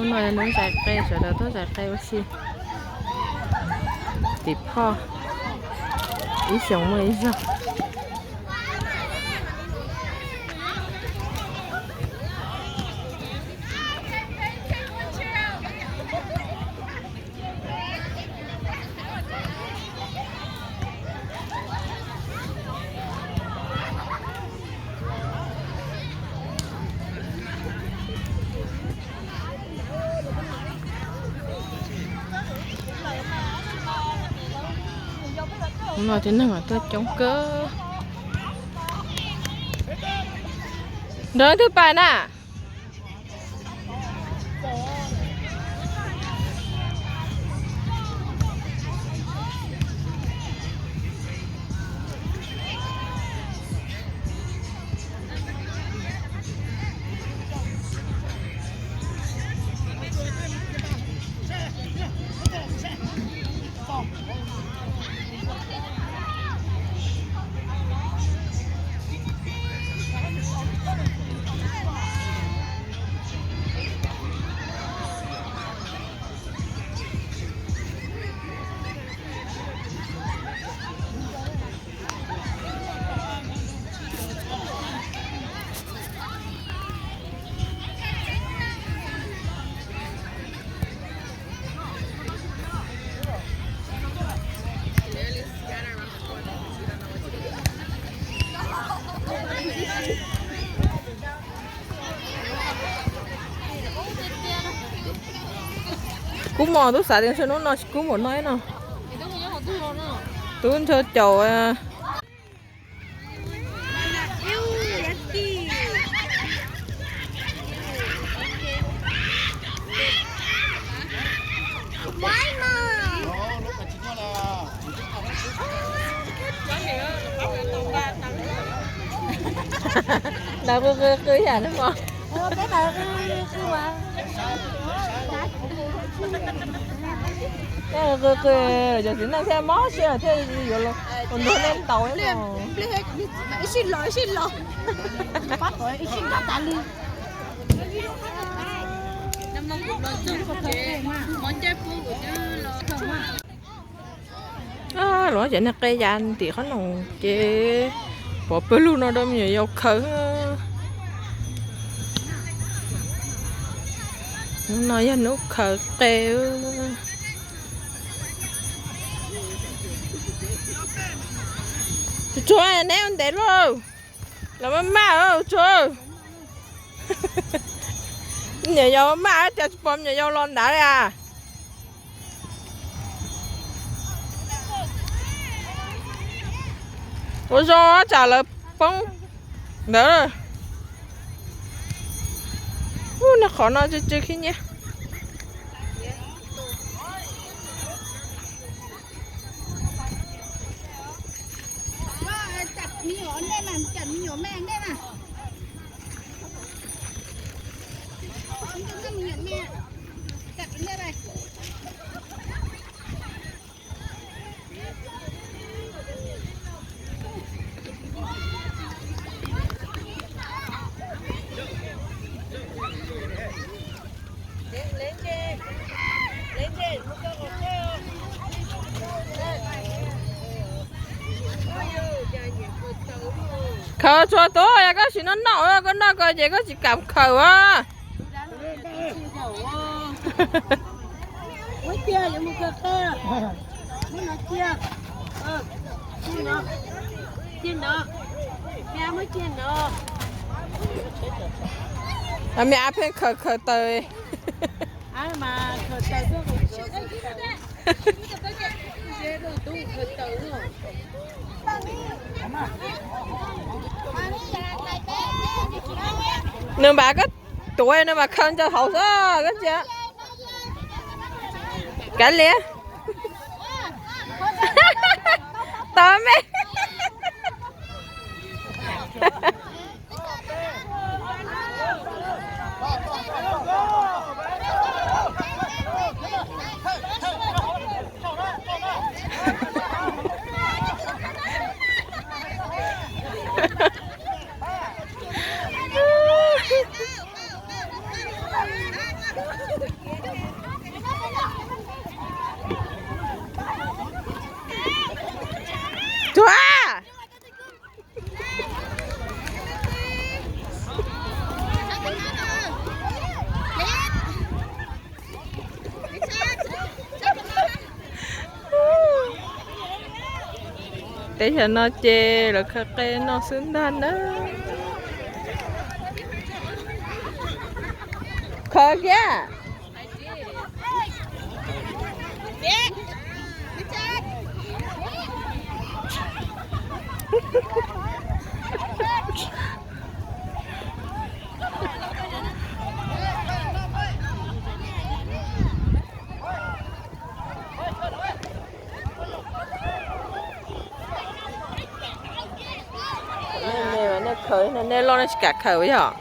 No yog hnub zais qe, sawv daws tuaj zais qe ua si. Tim phoj, ib xyoos muaj ib zaug. Hnub no tib neeg tuaj coob kawg. Nrog leej twg pais na? Kub mos, tub xav tias ntshe hnub no tsis kub npaum no no. Tub ntshaw caum. Ntawd qw qw qw yam li mos. Qw qw, cov txiv neej thiaj mob siab thiaj yuav los nrog nej ntaus. Los ces niag qe ya ntim qhob noom ces pov pawg lug no rau me nyuam yaus khaws. Hnub no yog hnub khaws qe. Tsuag tsuag, neb ua ntev lauj, los maj maj tsuag. Me nyuam yaus maj tias tsis pom me nyuam yaus los nrad li as. Ua zoo tsam lawv poob ntawd. Ub, nag qhov no tsw tsw khib nyiab. Khaws txhua tus, yog koj tsis noj noj, koj noj ko ces koj tsis kam khaws as. Me ab pheej khaws khaws taws. Nws npam koj tuav nws mam khaws ntawm hauv xwb koj cia. Kav liam. Tau me. Ib yam no ces lawv khaws qe noj xwb ntag na. Khaws thiab. Nej, nej khaws no, nej loj nej tsis kam khaws yog.